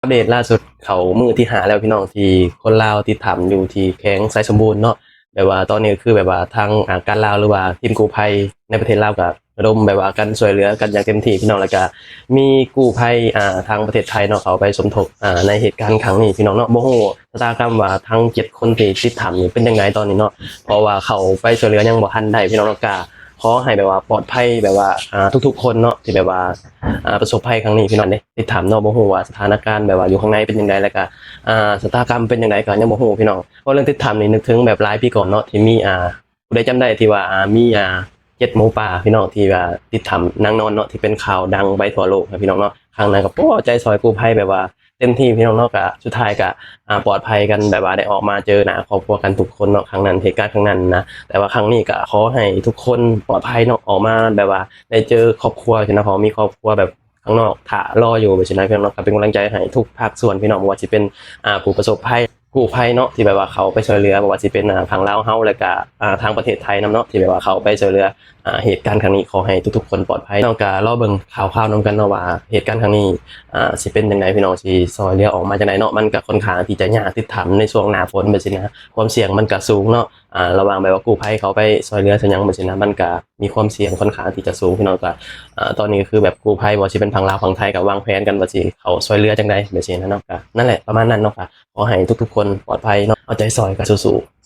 ອັບເດດລ່າສຸດເຂົ້າມື້ທີຫ້າແລ້ວພີ່ນ້ອງ ທີ່ຄົນລາວຕິດຖ້ຳຢູ່ທີ່ແຂວງໄຊສົມບູນເນາະ. ແບບວ່າຕອນນີ້ກໍຄືແບບວ່າທາງ ອາ ການລາວ ຫຼືວ່າທີມກູ້ໄພໃນປະເທດລາວກໍລະດົມແບບວ່າກັນຊ່ວຍເຫຼືອກັນຢ່າງເຕັມທີ່ພີ່ນ້ອງ ແລ້ວກໍມີກູ້ໄພ ອາ ທາງປະເທດໄທເນາະ ເຂົ້າໄປສົມທົບ ອາ ໃນເຫດການຄັ້ງນີ້ພີ່ນ້ອງເນາະ. ບໍ່ຮູ້ຊະຕາກຳວ່າທັງເຈັດຄົນທີ່ຕິດຖ້ຳນີ້ເປັນຈັ່ງໃດຕອນນີ້ເນາະ ເພາະວ່າເຂົ້າໄປຊ່ວຍເຫຼືອຍັງບໍ່ທັນໄດ້ພີ່ນ້ອງເນາະ. ກໍຂໍໃຫ້ແບບວ່າປອດໄພແບບວ່າ ອາ ທຸກໆຄົນເນາະ ທີ່ແບບວ່າ ອາ ປະສົບໄພຄັ້ງນີ້ພີ່ນ້ອງເດ້ ຕິດຖ້ຳເນາະ. ບໍ່ຮູ້ວ່າສະຖານະການແບບວ່າຢູ່ຂ້າງໃນເປັນຈັ່ງໃດ ແລ້ວກໍ ອາ ຊະຕາກຳເປັນຈັ່ງໃດກໍຍັງບໍ່ຮູ້ພີ່ນ້ອງ. ເວົ້າເລື່ອງຕິດຖ້ຳນີ້ນຶກເຖິງແບບຫຼາຍປີກ່ອນເນາະ ທີ່ມີ ອາ ຜູ້ໃດຈຳໄດ້ທີ່ວ່າ ອາ ມີ ອາ ເຈັດໝູປ່າພີ່ນ້ອງ ທີ່ວ່າຕິດຖ້ຳນາງນອນເນາະ ທີ່ເປັນຂ່າວດັງໄປທົ່ວໂລກນະພີ່ນ້ອງເນາະ. ຄັ້ງນັ້ນກໍ ໂອ້ ໃຈຊ່ອຍກູ້ໄພແບບວ່າເຕັມທີ່ພີ່ນ້ອງເນາະ ກໍສຸດທ້າຍກໍ ອາ ປອດໄພກັນ ແບບວ່າໄດ້ອອກມາເຈີໜ້າຄອບຄົວກັນທຸກຄົນເນາະ ຄັ້ງນັ້ນ ເຫດການຄັ້ງນັ້ນນະ. ແຕ່ວ່າຄັ້ງນີ້ກໍຂໍໃຫ້ທຸກຄົນປອດໄພເນາະ ອອກມາແບບວ່າໄດ້ເຈີຄອບຄົວຊີ້ນະ ເພາະມີຄອບຄົວແບບຂ້າງນອກຖ້າລໍຢູ່ແບບຊີ້ນະພີ່ນ້ອງເນາະ. ກໍເປັນກຳລັງໃຈໃຫ້ທຸກພາກສ່ວນພີ່ນ້ອງ ບໍ່ວ່າຊິເປັນ ອາ ຜູ້ປະສົບໄພ ກູ້ໄພເນາະ ທີ່ແບບວ່າເຂົ້າໄປຊ່ວຍເຫຼືອ ບໍ່ວ່າຊິເປັນ ອາ ທາງລາວເຮົາ ແລ້ວກະ ອາ ທາງປະເທດໄທນຳເນາະ ທີ່ແບບວ່າເຂົ້າໄປຊ່ວຍເຫຼືອ ອາ ເຫດການຄັ້ງນີ້. ຂໍໃຫ້ທຸກໆຄົນປອດໄພເນາະ. ກະລໍເບິ່ງຂ່າວໆນຳກັນເນາະ ວ່າເຫດການຄັ້ງນີ້ ອາ ຊິເປັນຈັ່ງໃດພີ່ນ້ອງ ຊິຊ່ອຍເຫຼືອອອກມາຈັ່ງໃດເນາະ. ມັນກະຄ່ອນຂ້າງທີ່ຈະຍາກ ຕິດຖ້ຳໃນຊ່ວງໜ້າຝົນແບບຊີ້ນະ ຄວາມສ່ຽງມັນກະສູງເນາະ. ອາ ລະຫວ່າງແບບວ່າກູ້ໄພເຂົ້າໄປຊ່ວຍເຫຼືອຊະຫຍັງແບບຊີ້ນະ ມັນກະມີຄວາມສ່ຽງຄ່ອນຂ້າງທີ່ຈະສູງພີ່ນ້ອງ. ກະ ອາ ຕອນນີ້ກໍຄືແບບກູ້ໄພ ບໍ່ວ່າຊິເປັນຝັ່ງລາວຝັ່ງໄທ ກໍວາງແຜນກັນວ່າຊິເຂົ້າຊ່ວຍເຫຼືອຈັ່ງໃດແບບຊີ້ນະເນາະ. ກະນັ້ນແຫຼະ ປະມານນັ້ນເນາະ. ກະ ຂໍໃຫ້ທຸກໆຄົນປອດໄພເນາະ ເອົາໃຈຊ່ອຍກັນ ສູ້ໆ.